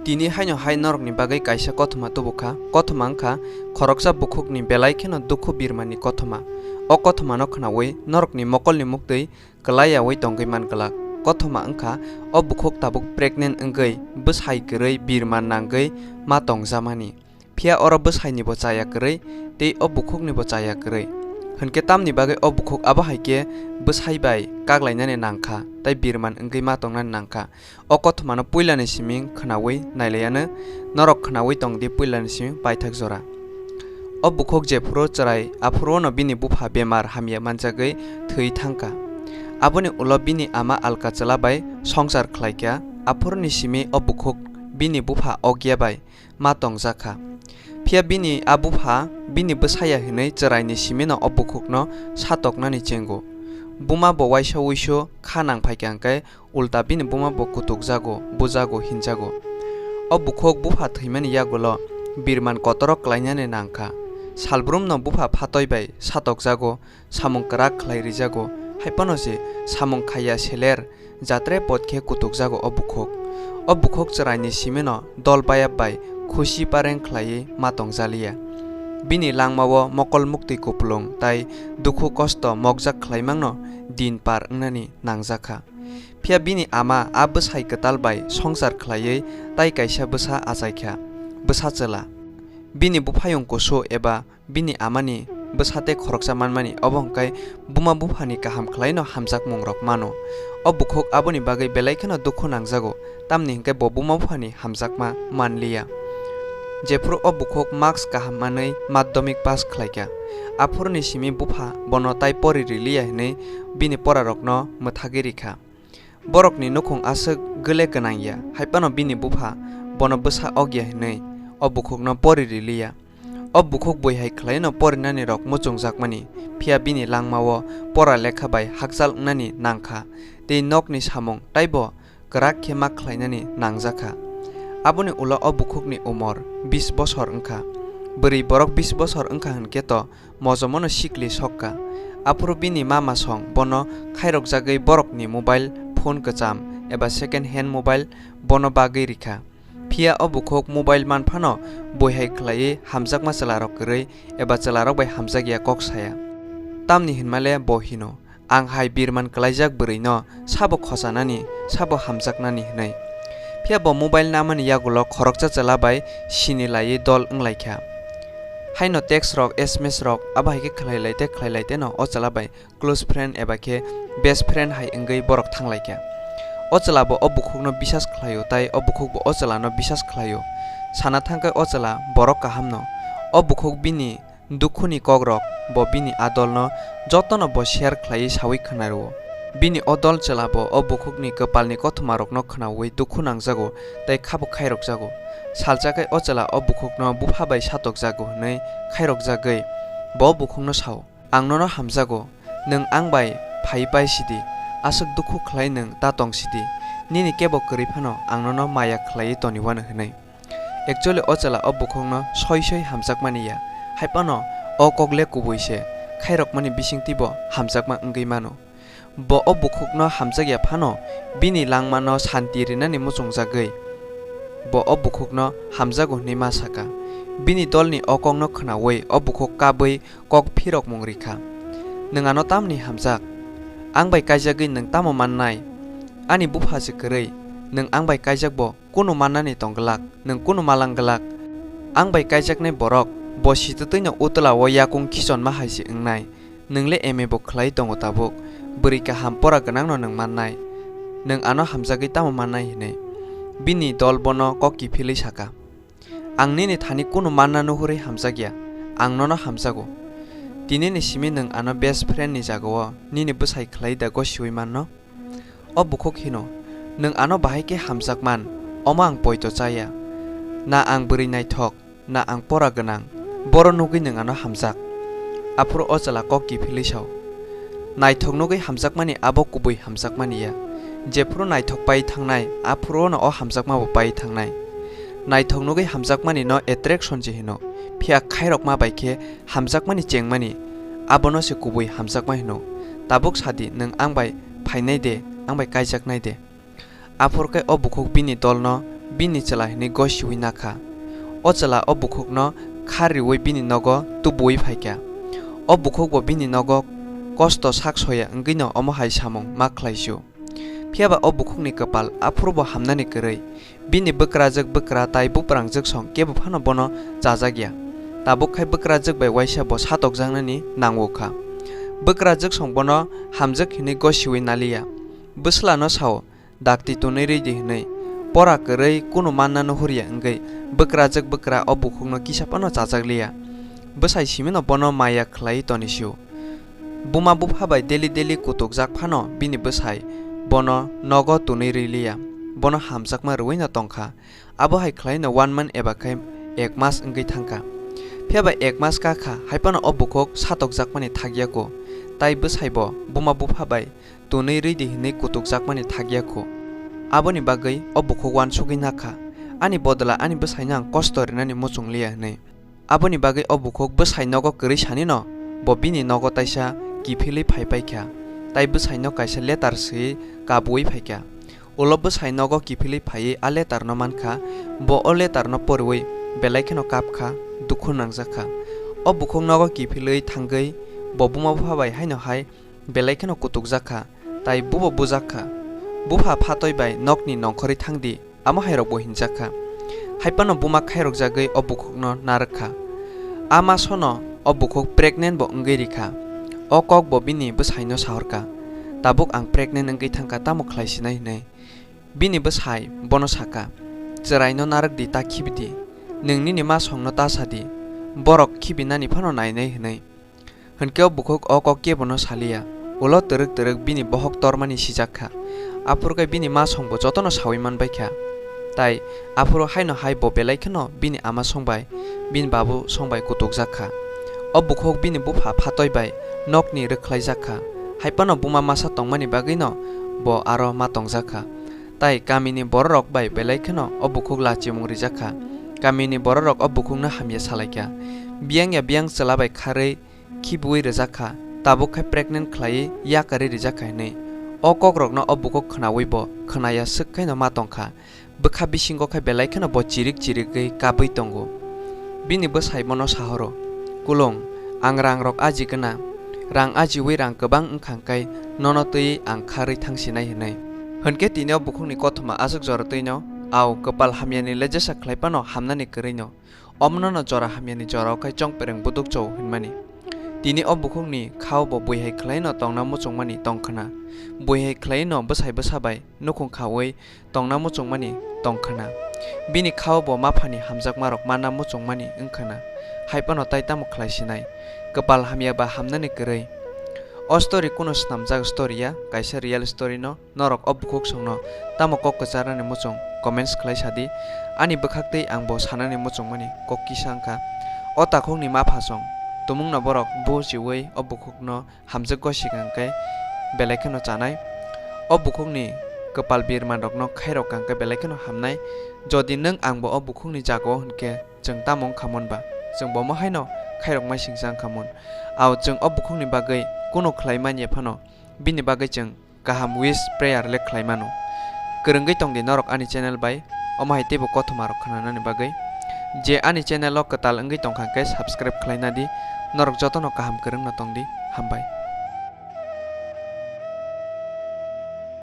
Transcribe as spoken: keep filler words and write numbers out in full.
Tini haino hai norokni bagwi kaisa kothoma tubu kha, kothoma wng kha khoroksa bukhukni belai kheno dukhu birmani kothoma. O kothomano khnaui norokni mokolni muktwi kwlai yaui tongwi man glak. Kothoma wng kha o bukhuk tabuk pregnant wngwi bwsai kwrwi birma nangwi ma tongjamani. Phiya oro bwsainibo chaya kwrwi tei o bukhuknibo chaya kwrwi. Hwnkhe tamni bagwi o bukhuk abo hai khe bwsai bai kak lainani nang kha tei birman wngwi ma tongnani nang kha. O kothomano puilani simi khnaui nailaianw, norok khnaui tong di puilani simi paithak jora. O bukhuk jephuru chwrai, aphuru no bini bupha bemar hamya manjagwi thwi thang kha. Aboni ulo bini ama alka chwla bai songsar khlai kha, aphuruni simi o bukhuk bini bupha ogya bai ma tongjak kha. Phiya bini a bupha bini bwsaya hwnwi chwraini simino o bukhukno satoknani chengo. Buma bo waisa wuisu kha nang phai kha hwnkhe ulta bini buma bo kutukjago, bujago, hinjago. O bukhuk bupha thwimani yagulo birman kotoro klainani nang kha. Salbrumno bupha phatoi bai satokjago, samung kwrak khlai rijago, hai phano se samung khaiya seler jatre pot khe kutukjago o bukhuk. O bukhuk chwraini simino dol bayap bai khusi pareng khlaiwi ma tongjaliya. Bini langmao mokol muktwi kupulung tai dukhu kosto mokjak khlaimangno din par wngnani nangjak kha. Phiya bini ama a bwsai kwtal bai songsar khlaiwi tai kaisa bwsa achai kha, bwsa chwla. Bini buphayung kusu eba bini amani bwsa tei khoroksa manmani, obo hwnkhe buma buphani kaham khlaino hamjakmungrok mano. O bukhuk aboni bagwi belai kheno dukhu nangjago, tamni hwnkhe bo buma buphani hamjakma manliya. Jephuru o bukhuk marks kaham manwi madhyamik pass khlai kha, aphuruni simi bupha bono tai pori riliya hwnwi bini porarokno mwthagwi rikha. Borokni nukhung aswk gwle gwnang ya, hai phano bini bupha bono bwsa ok ya hwnwi o bukhukno pori riliya. O bukhuk bui hai khlaino porinani rok muchungjakmani, phiya bini langmao pora lekha bai hakchal wngnani nang kha, tei nokni samung taibo kwrak khe ma khlainani nangjak kha. Aboni ulo o bukhukni umor bis bosor wng kha. Bwrwi borok bis bosor wng kha hwn khe to mojomono sikli sok kha. Aphuru bini mama song bono khairokjagwi borokni mobile phone kwcham eba second hand mobile bono bagwi rikha. Phiya o bukhuk mobile man phano bui hai khlaiwi hamjakma chwlarok kwrwi eba chwlarok bai hamjakya kok saya. Tamni hinmale bo hino, "Ang hai birman kwlaijak bwrwino sabo khochanani, sabo hamjaknani," hwnwi. Phiya bo mobile namani yagulo khoroksa chwla bai sini laiwi dol wng lai kha. Haino text rok, S M S rok abo hai khe khlai lai te khlai lai te no o chwla bai close friend eba khe best friend hai wngwi borok thang lai kha. O chwla bo o bukhukno bisas khlai-o, tai o bukhuk bo o chwlano bisas khlai-o. Sana thang khe o chwla borok kaham no. O bukhuk bini dukhuni kokrok bo bini a dolno jotono bo share khlaiwi saui khna rwo. Bini o dol chwla bo o bukhukni kwpalni kothomarokno khnaui dukhu nangjago tei khabo khairokjago. Salsa khe o chwla o bukhukno bupha bai satokjago hwnwi khairokjagwi bo o bukhukno sao, "Ang nono hamjago, nwng ang bai phai pai sidi, aswk dukhu khlai nwng ta tong sidi, nini kebo kwrwi phano ang nono maya khlaiwi toniwano," hwnwi. Actually o chwla o bukhukno soi soi hamjakmani ya, hai phano o kok le kubui se, khairokmani bisingtwi bo hamjakma wngwi mano. Bo o bukhukno hamjakya phano bini langmano santi rinani muchungjagwi bo o bukhukno hamjago hwnwi ma saka. Bini dolni o kokno khnaui o bukhuk kabui kok phirokmung rikha, "Nwng ano tamni hamjak? Ang bai kaijagwi nwng tamo mannai? Ani bupha se kwrwi, nwng ang bai kaijak bo kunu mannani tong glak, nwng kunu malang glak? Ang bai kaijaknai borok bo sitwtwino utla o yakung khichonma hai se wngnai. Nwng le M A bo khlai tongo tabuk, bwrwi kaham pora gwnangno nwng mannai. Nwng ano hamjagwi tamo mannai?" hwnwi. Bini dol bono kok kiphilwi saka, "Ang nini thani kunu manna nuhurwi hamjakya, ang nono hamjago. Tinini simi nwng ano best friend ni jagao nini bwsai khlai da gosiui manno?" O bukhuk hino, "Nwng ano bahai khe hamjakman, omo ang poito chaya. Na ang bwrwi naithok, na ang pora gwnang, boro nugwi nwng ano hamjak." Aphuru o chwla kok kiphilwi sao, "Naithok nugwi hamjakmani abo kubui hamjakmani ya. Jephuru naithok pai thangnai, aphuru no o hamjakma bo pai thangnai. Naithok nugwi hamjakmani no attraction se hino, phiya khairokma bai khe hamjakmani chengmani, abono se kubui hamjakma hino. Tabuk sadi, nwng ang bai phainai de, ang bai kaijaknai de?" Aphuru khe o bukhuk bini dolno bini chwla hwnwi gosiui nakha. O chwla o bukhukno khar riui bini nogo tubuui phaikha. O bukhukbo bini nogo kosto sak soya wngwino omo hai samung ma khlaisio. Phiyaba o bukhukni kwpal aphurubo hamnani kwrwi. Bini bwkrajwk bwkra tai buprangjwk song kebo phano bono chajakya. Tabuk khai bwkrajwk bai uaisa bo satokjaknani nango kha. Bwkrajwk song bono hamjwk hinwi gosiui naliya. Bwslano sao, "Dakti tunwi rwidi," hwnwi. Pora kwrwi kunu mannano hurya wngwi bwkrajwk bwkra o bukhukno kisa phano chajakliya. Bwsai simino bono maya khlaiwi tonisio. Buma bupha bai daily daily kutukjak phano bini bwsai bono nogo tunwi rwliya, bono hamjakma rwino tongkha. Abo hai khlaino one month eba khe ek mas wngwi thangkha. Phiyaba ek mas kakha, hai phano o bukhuk satokjakmani thakya kho, tai bwsaibo buma bupha bai tunwi rwidi hwnwi kutukjakmani thakya kho. Aboni bagwi o bukhuk uansugwi nakha, "Ani bodla ani bwsaino ang kosto rinani muchungliya," hwnwi. Aboni bagwi o bukhuk bwsai nogo kwrwi sanino bo bini nogo taisa kiphilwi phai paikha, tai bwsaino kaisa letter swiwi kabuui phaikha. Ulo bwsai nogo kiphilwi phaiwi a letterno mankha, bo o letterno poriui belai kheno kapkha, dukhu nangjakha. O bukhuk nogo kiphilwi thangwi bo buma bupha bai haino hai belai kheno kutukjakha, tai bubo bujakha. Bupha phatoi bai nokni nongkhorwi thangdi, amo hairokbo hinjakha. Hai phano buma khairokjagwi o bukhukno narwkkha. A masono o bukhuk pregnant bo wngwi rikha. O kokbo bini bwsaino sahorkha, "Tabuk ang pregnant wngwi thangkha, tamo khlai sinai?" hwnwi. Bini bwsai bono sakha, "Chwraino narwkdi, ta khibidi. Nwng nini masongno ta sadi, borok khibinani phano nainai," hwnwi. Hwnkhe o bukhuk o kok kebono saliya, ulo twrwk twrwk bini bohok tormani sijakkha. Aphuru khe bini masongbo jotono saui manbaikha. Tai aphuru haino hai bo belai kheno bini ama songbai, bini babu songbai kutukjakha. O bukhuk bini bupha phatoi bai nokni rwkhlaijakha. Hai phano buma masa tongmani bagwino bo aro ma tongjakha. Tai kamini bororok bai belai kheno o bukhuk lachimung rijakha. Kamini bororok o bukhukno hamya salaikha. Biyang ya biyang chwla bai kharwi khibiui rwjakha, tabuk khai pregnant khlaiwi yakarwi rijakha hinwi. O kokrokno o bukhuk khnaui bo khwnaya swk khaino ma tongkha. Bwkha bisingo khai belai kheno bo chirik chirigwi kabwi tongo. Bini bwsai bono sahoro, "Kulung, ang rangrok aji gana. Rang ajiui rang kwbang wngkha hwnkhe nono twiwi ang kharwi thangsinai," hwnwi. Hwnkhe tini o bukhukni kothoma aswk jora twino, "Au, kwpal hamyani le jesa khlai phano hamnani kwrwino. Omono no jora hamyani jorao khai chongpereng buduk chao," hwnmani. Tini o bukhukni khao bo buihai khlaino tongna muchungmani tongkhna. Buihai khlaino bwsai bwsa bai nukhung khaui tongna muchungmani tongkhna. Bini khao bo maphani hamjakmarok manna muchungmani wngkhna. Hai phano tai tamo khlai sinai? Kwpal hamya ba hamnani kwrwi. O story kuno snamjak story ya, kaisa real story no. Norok o bukhuk songno tamo kok kwcharnani muchung comments khlai sadi. Ani bwkhaktwi ang bo sanani muchungmani kok kisa wngkha. O takhukni mapha song tumungno borok buchiui o bukhukno hamjwk gosika hwnkhe belai kheno chanai. O bukhukni kwpal birmanrokno khairokka hwnkhe belai kheno hamnai. Jodi nwng ang bo o bukhukni jagao hwnkhe chwng tamo wngkhamon ba? Chwng bo omo haino khairokmai singcha wngkhamon. Ao chwng o bukhukni bagwi kuno khlai manya phano bini bagwi chwng kaham wish prayer le khlai mano. Kwrwngwi tongdi norok ani channel bai, omo hai teibo kothoma rok khwnanani bagwi. Je ani channel o kwtal wngwi tongkha hwnkhe subscribe khlai nadi, norok jotono kaham kwrwngno tongdi, hambai.